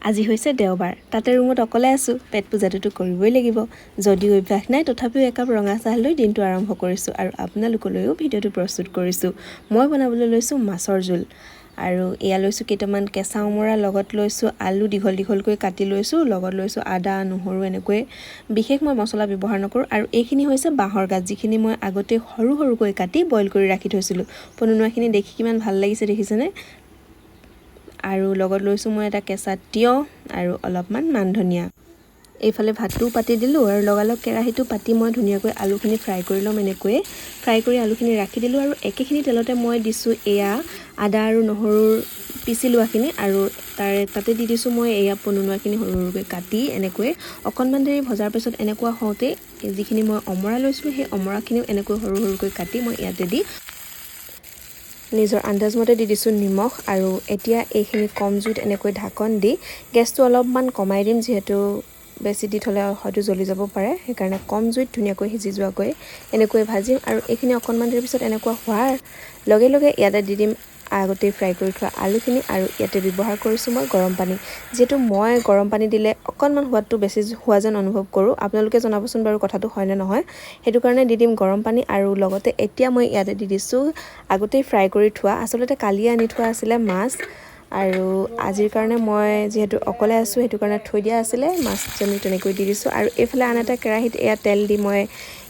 আজি হৈছে দেওবাৰ, তাতে ৰুমত অকলে আছোঁ। পেট পূজাটোতো কৰিবই লাগিব। যদিও অভ্যাস নাই, তথাপিও একাপ ৰঙা চাহ লৈ দিনটো আৰম্ভ কৰিছোঁ আৰু আপোনালোকলৈও ভিডিঅ'টো প্ৰস্তুত কৰিছোঁ। মই বনাবলৈ লৈছোঁ মাছৰ জোল আৰু এয়া লৈছোঁ কেইটামান কেঁচা অমৰা, লগত লৈছোঁ আলু দীঘল দীঘলকৈ কাটি লৈছোঁ, লগত লৈছোঁ আদা নহৰু। এনেকৈ বিশেষ মই মছলা ব্যৱহাৰ নকৰোঁ। আৰু এইখিনি হৈছে বাঁহৰ গাজ, যিখিনি মই আগতে সৰু সৰুকৈ কাটি বইল কৰি ৰাখি থৈছিলোঁ। পনুনোৱাখিনি দেখি কিমান ভাল লাগিছে দেখিছেনে? আৰু লগত লৈছোঁ মই এটা কেঁচা তিয়ঁহ আৰু অলপমান মান ধনিয়া। এইফালে ভাতটোও পাতি দিলোঁ আৰু লগালগ কেৰাহীটো পাতি মই ধুনীয়াকৈ আলুখিনি ফ্ৰাই কৰি ল'ম। এনেকৈয়ে ফ্ৰাই কৰি আলুখিনি ৰাখি দিলোঁ আৰু একেখিনি তেলতে মই দিছোঁ এয়া আদা আৰু নহৰুৰ পিচি লোৱাখিনি আৰু তাতে দি দিছোঁ মই এয়া পনুনোৱাখিনি সৰু সৰুকৈ কাটি। এনেকৈ অকণমান দেৰি ভজাৰ পিছত এনেকুৱা হওঁতেই যিখিনি মই অমৰা লৈছিলোঁ, সেই অমৰাখিনিও এনেকৈ সৰু সৰুকৈ কাটি মই ইয়াতে দি নিজৰ আন্দাজমতে দি দিছোঁ নিমখ। আৰু এতিয়া এইখিনি কম জুইত এনেকৈ ঢাকন দি গেছটো অলপমান কমাই দিম, যিহেতু বেছি দি থ'লে হয়তো জ্বলি যাব পাৰে। সেইকাৰণে কম জুইত ধুনীয়াকৈ সিজি যোৱাকৈ এনেকৈ ভাজিম। আৰু এইখিনি অকণমান দেৰিৰ পিছত এনেকুৱা হোৱাৰ লগে লগে ইয়াতে দি দিম আগতেই ফ্ৰাই কৰি থোৱা আলুখিনি। আৰু ইয়াতে ব্যৱহাৰ কৰিছোঁ মই গৰম পানী, যিহেতু মই গৰম পানী দিলে অকণমান সোৱাদটো বেছি হোৱা যেন অনুভৱ কৰোঁ। আপোনালোকে জনাবচোন বাৰু কথাটো হয়নে নহয়। সেইটো কাৰণে দি দিম গৰম পানী। আৰু লগতে এতিয়া মই ইয়াতে দি দিছোঁ আগতেই ফ্ৰাই কৰি থোৱা, আচলতে কালিয়ে আনি থোৱা আছিলে মাছ, আৰু আজিৰ কাৰণে মই যিহেতু অকলে আছোঁ সেইটো কাৰণে থৈ দিয়া আছিলে মাছজনী, তেনেকৈ দি দিছোঁ। আৰু এইফালে আন এটা কেৰাহীত এয়া তেল দি মই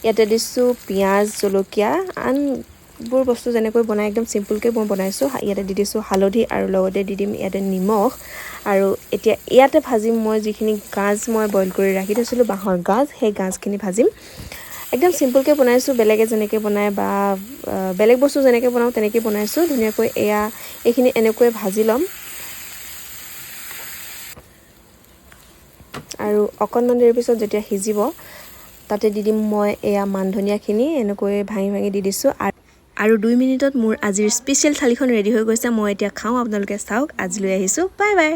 ইয়াতে দিছোঁ পিঁয়াজ, জলকীয়া, আনবোৰ বস্তু যেনেকৈ বনাই একদম চিম্পুলকৈ মই বনাইছোঁ। ইয়াতে দি দিছোঁ হালধি আৰু লগতে দি দিম ইয়াতে নিমখ। আৰু এতিয়া ইয়াতে ভাজিম মই যিখিনি গাজ মই বইল কৰি ৰাখি থৈছিলোঁ, বাঁহৰ গাজ, সেই গাজখিনি ভাজিম। একদম চিম্পুলকৈ বনাইছোঁ, বেলেগে যেনেকৈ বনায় বা বেলেগ বস্তু যেনেকৈ বনাওঁ তেনেকৈ বনাইছোঁ ধুনীয়াকৈ। এয়া এইখিনি এনেকৈ ভাজি ল'ম আৰু অকণমান দেৰিৰ পিছত যেতিয়া সিজিব তাতে দি দিম মই এয়া মান ধনিয়াখিনি, এনেকৈ ভাঙি ভাঙি দি দিছোঁ। আৰু 2 মিনিটত মোৰ আজিৰ স্পেচিয়েল থালিখন ৰেডি হৈ গৈছে। মই এতিয়া খাওঁ, আপোনালোকে চাওক। আজিলৈ আহিছোঁ, বাই বাই।